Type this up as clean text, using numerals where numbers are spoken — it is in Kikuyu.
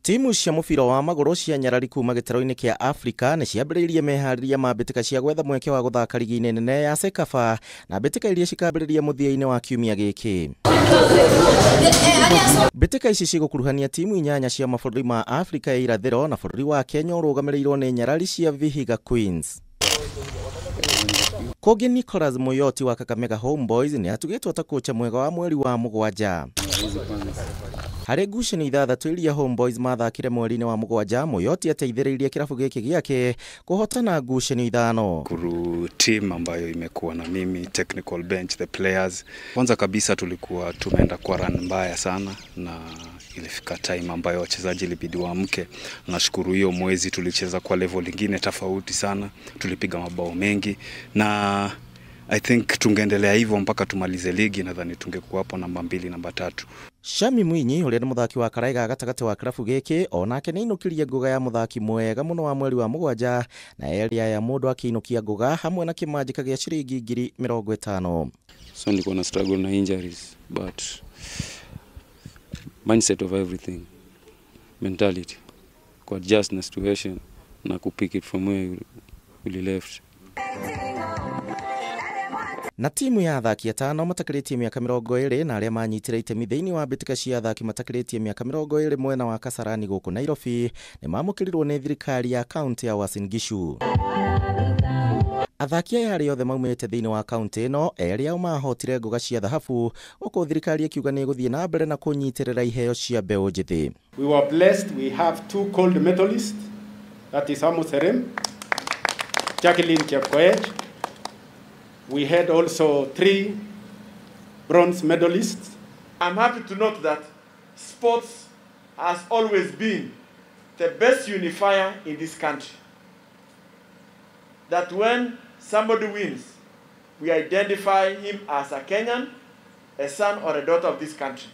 Timu cia mũbira wa magũrũ cia nyarari kuma gĩtarũ-inĩ kĩa Afrika nĩ ciambĩrĩirie meharĩria ma mbĩtĩka cia gwetha mweke wa gũthaka rigi-inĩ nene ya CECAFA na mbĩtĩka iria cikambĩrĩria mũthia-inĩ wa kiumia gĩkĩ. Mbĩtĩka ici cigũkuruhania timu 8 cia mabũrũri ma Afrika ya irathĩro na bũrũri wa Kenya ũrũgamĩrĩirwo nĩ nyarari cia Vihiga Queens. Kũngĩ Nicholas Muyoti wa Kakamega Homeboys nĩ atugĩtwo ta kocha mwega wa mweri wa 7. Harĩ ngucanio 6 iria Homeboys mathakire mweri-inĩ wa 7, Muyoti ateithĩrĩirie kĩrabu gĩkĩ gĩake kũhotana ngucanio 5. Kuru team ambayo imekuwa na mimi, technical bench, the players. Kwanza kabisa tulikuwa tumeenda kwa run mbaya sana na ilifika time ambayo wachezaji ilibidi waamke. Nashukuru hiyo mwezi tulicheza kwa level nyingine tofauti sana, tulipiga mabao mengi na I think tungeendelea hivyo mpaka tumalize ligi, nadhani tungekuwa hapo namba 2, namba 3. Shami Mwinyi ũrĩa nĩ mũthaki wa karaiga gatagatĩ wa kĩrabu gĩkĩ onake nĩ ainũkirie ngũga ya mũthaki mwega mũno wa mweri wa 7 na area ya mũndũ akĩinũkia ngũga hamwe na kĩmanjĩka gĩa ciringi 50,000. So nilikuwa na struggle na injuries, but mindset of everything, mentality, ku adjust na situation na ku pick it from where you left. Na timu ya athaki 5 matakĩrĩtie mĩaka 20 na arĩa manyitire itemi thĩinĩ wa mbĩtĩka cia athaki matakĩrĩtie mĩaka 20 mwena wa Kasarani gũkũ Nairobi nĩ mamũkĩrirwo nĩ thirikari ya kaunti ya Uasin Gishu. Athaki aya arĩa othe maumĩte thĩinĩ wa kaunti ĩno erĩ ao mahotire ngũga cia thahabu gũkũ thirikari ĩkiuga nĩ ĩgũthiĩ na mbere na kũnyitĩrĩra iheo cia mbeũ njĩthĩ. We were blessed, we have 2 gold medalists, that is Amos Serem, Jacqueline Chepkoech. We had also 3 bronze medalists. I'm happy to note that sports has always been the best unifier in this country. That when somebody wins, we identify him as a Kenyan, a son or a daughter of this country.